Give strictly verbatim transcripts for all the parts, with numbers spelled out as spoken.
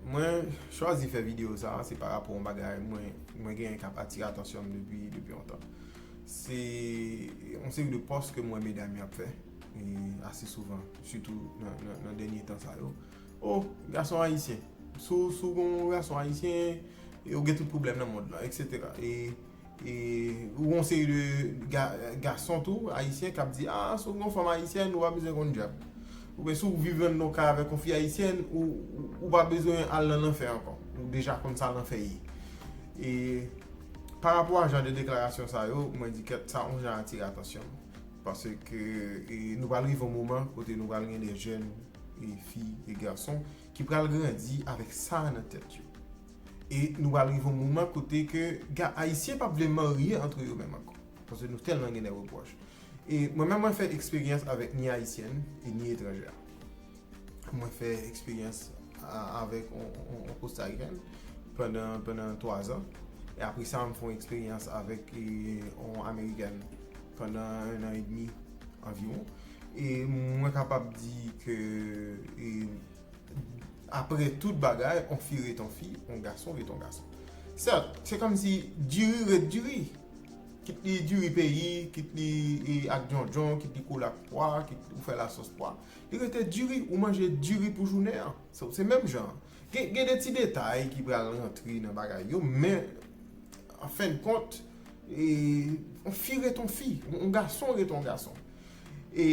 Mwen chwazi fè videyo sa, se pa rapò yon bagay mwen, mwen genyen k ap atire atansyon m depi, depi lontan. Se yon seri de pòs ke m wè medam yo ap fè, e ase souvan, sitou nan, nan, nan dènye tan sa yo. O, gason ayisyen. Si w, si w gen yon gason ayisyen, e ou gen tout pwoblèm nan mond lan, et cetera. E e ou gon seri de ga, gason tou ayisyen k ap di, ah, si w gen yon fanm ayisyèn, ou pa bezwen konn djab. Oubyen si w viv anndan yon kay avèk yon fi ayisyèn, ou, ou, ou pa bezwen al nan lanfè ankò. Ou deja konn sa lanfè ye. E pa rapò a jan de deklarasyon sa yo, mwen di kèt, sa yon jan atire atansyon m. Paske e, nou pral rive yon moman kote nou pral gen de jèn e fi e gason ki pral grandi avèk sa nan tèt yo. E nou pral rive yon moman kote ke ga, ayisyen p ap vle marye antre yo menm ankò. Paske nou tèlman gen de repwòch. E mwen menm, mwen fè eksperyans avèk ni ayisyèn e ni etranjè. Mwen fè eksperyans a, avèk yon, yon, yon Kostarikèn pandan, pandan twa zan. E apre sa, m fè yon eksperyans avèk e, yon Amerikèn pandan un an edmi anviwon. E mwen kapab di ke e, apre tout bagay, on fi ret on fi, on gason ret on gason. Sèt, se kòmsi diri ret diri. Kit li diri peyi, kit li e, ak djondjon, kit li koule ak pwa, kit ou fè lasòs pwa. Li rete diri, ou manje diri pou jounen an. So, se menm jan. Gen, gen de ti detay ki pral rantre nan bagay yo, men an fen de kont, e, on fi ret on fi, on gason ret on gason. E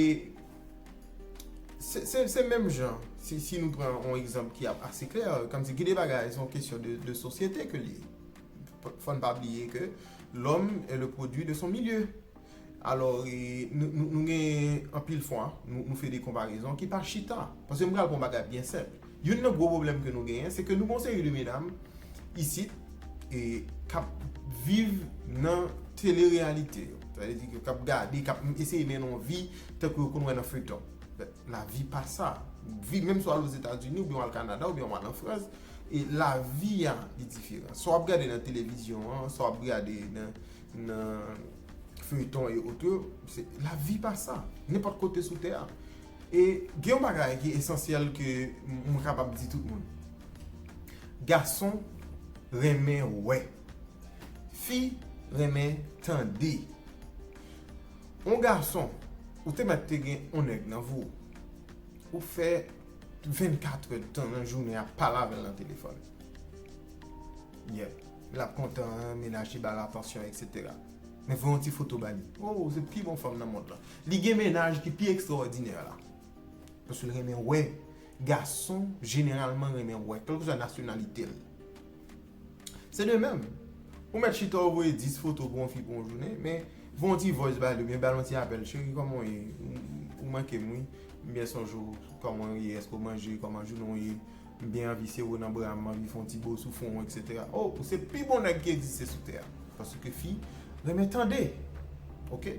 se, se, se menm jan, si, si nou pran yon egzanp ki ap ase klè, kòmsi gen de bagay, se yon kesyon de, de sosyete ke li ye. Fò n pa bliye ke l'homme est le produit de son milieu. Alò, e, nou, nou, nou gen anpil fwa, nou, nou fè de konparezon ki pa chita. Paske m pral pran yon bagay byen senp. Youn nan gwo pwoblèm ke nou genyen, se ke nou gen yon seri de medam isit e k ap viv nan telereyalite yo. Sa vle di ke k ap gade, k ap eseye mennen yon vi tankou yo konn wè nan feyton. Lavi pa sa. Vi, menm si w al Ozetazini, oubyen w al Kanada, oubyen w al an Frans, e lavi a, li diferan. Sa w ap gade nan televizyon an, sa w ap gade nan, nan feyton e oto, se, lavi pa sa. Nenpòt kote sou tè a. E gen yon bagay ki esansyèl ke m, mwen kapab di tout moun. Gason renmen wè. Fi renmen tande. On gason, ou te mèt te gen on nèg nan vi w. Ou fè vennkat è tan nan jounen ap pale avè l nan telefòn. Yep. L ap kontan, mennaj li ba l atansyon, et cetera. Men voye yon ti foto ba li. Oh, se pi bon fanm nan mond lan. Li gen mennaj ki pi ekstraòdinè la. Paske l renmen wè. Gason, jeneralman, renmen wè. Kèlkeswa nasyonalite l. Se de menm. Ou mèt chita, ou voye dis foto pou yon fi pou yon jounen, men voye yon ti voice ba li, oubyen ba l yon ti apèl. Cheri, kòman w ye? Ou, ou manke m, wi. M byen sonje w. Kòman w ye? Èske w manje? Kòman jounen w ye? M byen anvi sere w nan bra m, m anvi fè yon ti bo sou fwon w, et cetera. Oh, ou se pi bon nèg ki egziste sou tè a. Paske fi renmen tande. Oke?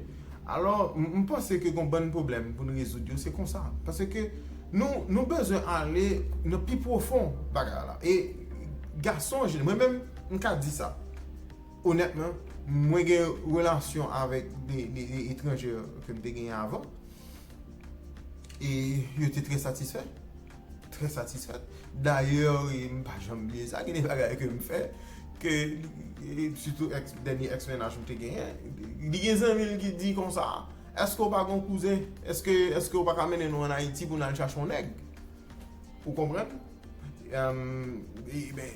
Alò, m, m panse ke gon bann pwoblèm pou n rezoud yo, se konsa. Paske nou, nou bezwen ale nan pi pwofon bagay la. E gason, je, mwen menm, m ka di sa. Onètman, mwen gen relasyon avèk de, de, de etranjè ke m te genyen avan. E yo te trè satisfè. Trè satisfèt. Dayè, e, m pa janm bliye sa, gen de bagay ke m fè, ke, e, sitou èks, dènye èks mennaj m te genyen, li gen zanmi l ki di konsa, èske w pa gon kouzen? Èske, èske w pa ka mennen nou ann Ayiti pou n al chache yon nèg? Ou konprann? Em, e, ben,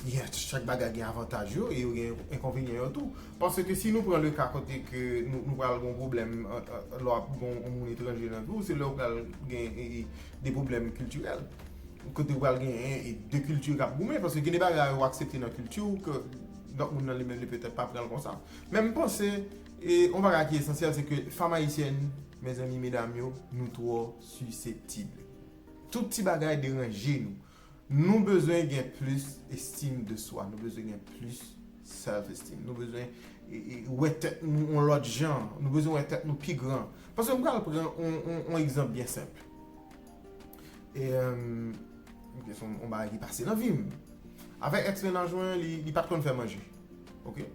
gen, chak bagay gen avantaj yo e yo gen enkonvenyan yo tou. Paske si nou pran le ka kote ke nou, nou pral gon pwoblèm, an, an, lè w ap gon yon moun etranje nan vi w, se lè w pral gen e, e, de pwoblèm kiltirèl. Kote w pral genyen e, de kilti k ap goumen, paske gen de bagay ou aksepte nan kilti w ke lòt moun nan li menm li petèt pa pran l konsa. Men m panse, e, yon bagay ki esansyèl, se ke fanm ayisyèn, mezanmi, medam yo, nou twò siseptib. Tout ti bagay deranje nou. Nou bezwen gen plis estim de swa, nou bezwen gen plis self esteem. Nou bezwen e, e, wè tèt nou yon lòt jan, nou bezwen wè tèt nou pi gran. Paske m pral pran yon, yon, yon egzanp byen senp. E, em, se yon, yon bagay ki pase nan vi m. Avèk èks mennaj mwen, li, li pa t konn fè manje. Oke?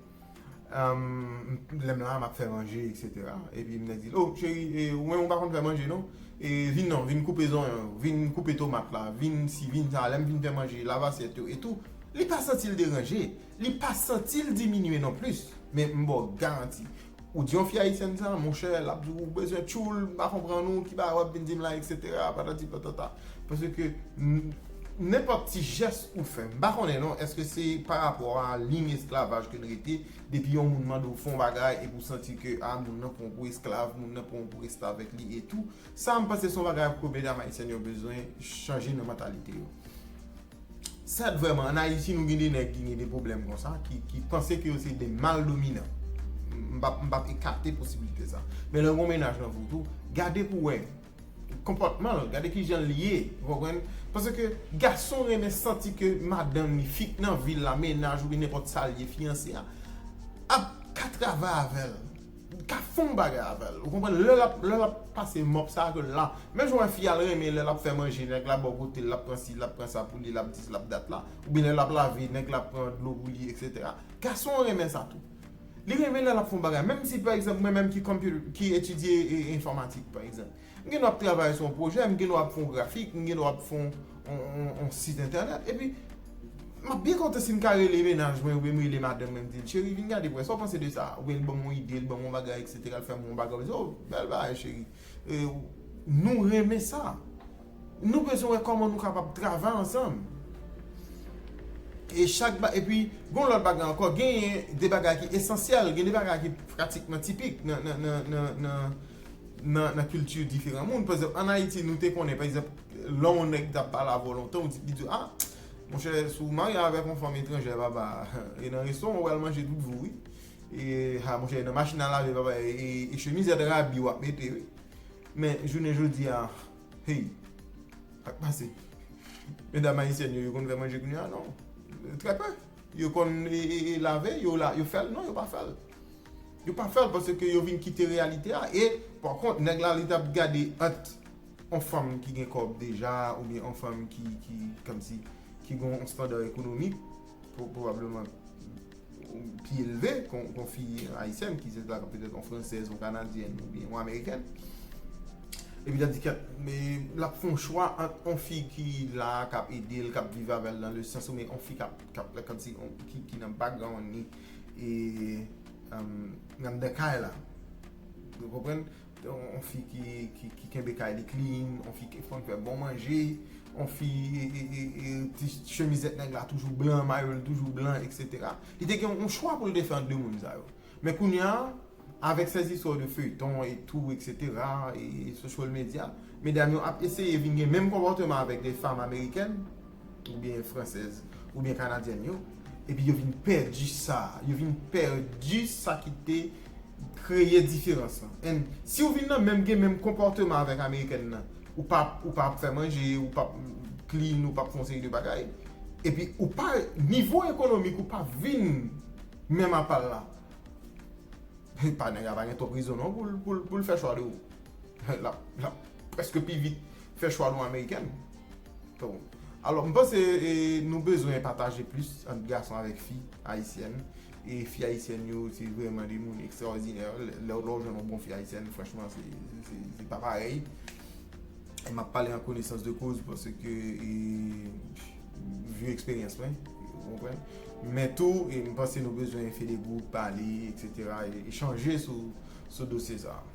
um, lè m la, m ap fè manje, et cetera. Epi m di l, "Oh, cheri, e, ou menm ou pa konn fè manje, non? E, vin non, vin koupe zonyon, vin koupe tomat la, vin si, vin sa." Lè m fin fè manje, lave asyèt yo e tou, li pa santi l deranje, li pa santi l diminye non plis. Men m ba w garanti, ou di yon fi ayisyèn sa, monchè, l ap di w ou bezwen tchoul, m pa konprann ou, ki bagay w ap vin di m la, et cetera, patati patata. Paske n- nenpòt ti jès ou fè, m pa konnen non, èske se pa rapò a liy esklavaj ke n rete, depi yon moun mande w fè yon bagay, epi w santi ke, a, moun nan pran w pou esklav, moun nan pran w pou resklavèk li e tou. Sa, m panse se yon bagay ke medam ayisyèn yo bezwen chanje nan mantalite yo. Sèt vrèman, ann Ayiti, nou gen de nèg ki gen de pwoblèm konsa, ki, ki panse ke yo se de mal dominan. M p ap, m p ap ekate posiblite sa. Men lè w gen yon mennaj nan vi w tou, gade pou w wè konpòtman l, gade kijan l ye, ou konprann? Paske gason renmen santi ke madanm li, fi k nan vi l la, mennaj oubyen nenpòt sa l ye, fiyanse a, ap ka travay avè l, ka fè yon bagay avè l. Ou konprann? Lè l ap, lè l ap pase mòp sa ke l la. Menm jan w wè fi a l renmen lè l ap fè manje, nèg la bò kote l, l ap pran si, l ap pran sa pou li, l ap dis, l ap dat la. Oubyen lè l ap lave, nèg la ap pran dlo pou li, et cetera. Gason an renmen sa tou. Li renmen lè l ap fè yon bagay. Menm si, pa egzanp, mwen menm ki computer, ki etidye e, enfòmatik, pa egzanp. M gen dwa ap travay sou yon pwojè, m gen dwa ap fè yon grafik, m gen dwa ap fè yon, yon, yon, yon sit entènèt. Epi, m ap byen kontan si m ka rele mennaj mwen, oubyen m rele madanm mwen, m di l, "Cheri, vin gade pou wè, sa w panse de sa?" Oubyen l ban m yon ide, l ban m yon bagay, et cetera, l fè m yon bagay, m di, "Oh, bèl bagay, cheri." E, nou renmen sa. Nou bezwen wè kòman nou kapab travay ansanm. E chak ba, epi, gen yon lòt bagay ankò, genyen de bagay ki esansyèl, gen de bagay ki pratikman tipik nan, nan, nan, nan, nan, nan, nan kilti diferan moun. Pa egzanp, ann Ayiti, nou te konnen, pa egzanp, lè yon nèg t ap pale avè w lontan, ou di, li di, "Ah, monchè, si w marye avèk yon fanm etranjè, papa, e nan restoran, ou pral manje tout vi w, wi. E, ha, monchè, nan machin a lave, papa, e, e, e chemizèt rabi w ap mete, wi." Men, jounen jodi a, hey, sa k pase? Medam ayisyèn yo, yo konn fè manje kounye a? Non. Trè pè. Yo konn e, e, e lave, yo la, yo fè l? Non, yo pa fè l. Yo pa fè l paske yo vin kite reyalite a. E, pa kont, nèg la, li t ap gade ant yon fanm ki gen kòb deja, oubyen yon fanm ki, ki, kòmsi, ki gen yon estanda ekonomik, pwo-, pwobableman pi elve ke yon, ke yon fi ayisyèn, ki se ta petèt yon fransèz, yon kanadyèn, oubyen yon amerikèn. Epi l ap di, kèt, men l ap fè yon chwa ant yon fi ki la, k ap ede l, k ap viv avè l nan le sans, oubyen yon fi k ap, k ap, kòmsi, yon, ki, ki nan background li, e, um, anndan kay la. Ou konprann? Yon, yon fi ki, ki, ki kenbe kay li clean, yon fi ki konn fè bon manje, yon fi, e, e, e, e, ti chemizèt nèg la toujou blan, mayo l toujou blan, et cetera. Li te gen yon chwa pou l te fè ant de moun sa yo. Men kounye a, avèk sèziswa de feyton e tou, et cetera, e social media, medam yo ap eseye vin gen menm konpòteman avèk de fanm amerikèn, oubyen fransèz, oubyen kanadyèn yo, epi yo vin pèdi sa, yo vin pèdi sa ki te kreye diferans lan. And si w vin nan menm, gen menm konpòteman avèk amerikèn nan, ou p ap, ou p ap fè manje, ou p ap clean, ou p ap fè yon seri de bagay, epi ou pa, nivo ekonomik ou pa vin menm apa l la, pa nèg la pa gen twòp rezon non pou l, pou l, pou l fè chwa de ou. L ap, l ap prèske pi vit fè chwa de yon amerikèn. Bon. Alò, m panse, e, nou bezwen pataje plis ant gason avèk fi ayisyèn. E fi ayisyèn yo, se vrèman de moun ekstraòdinè. Lè, lè w jwenn yon bon fi ayisyèn, franchman, se, se, se pa parèy. E m ap pale an konesans de koz, paske, e, vye eksperyans mwen, ou konprann. Men tou, e, m panse nou bezwen fè de gwoup, pale, et cetera, e, e chanje sou, sou dosye sa a.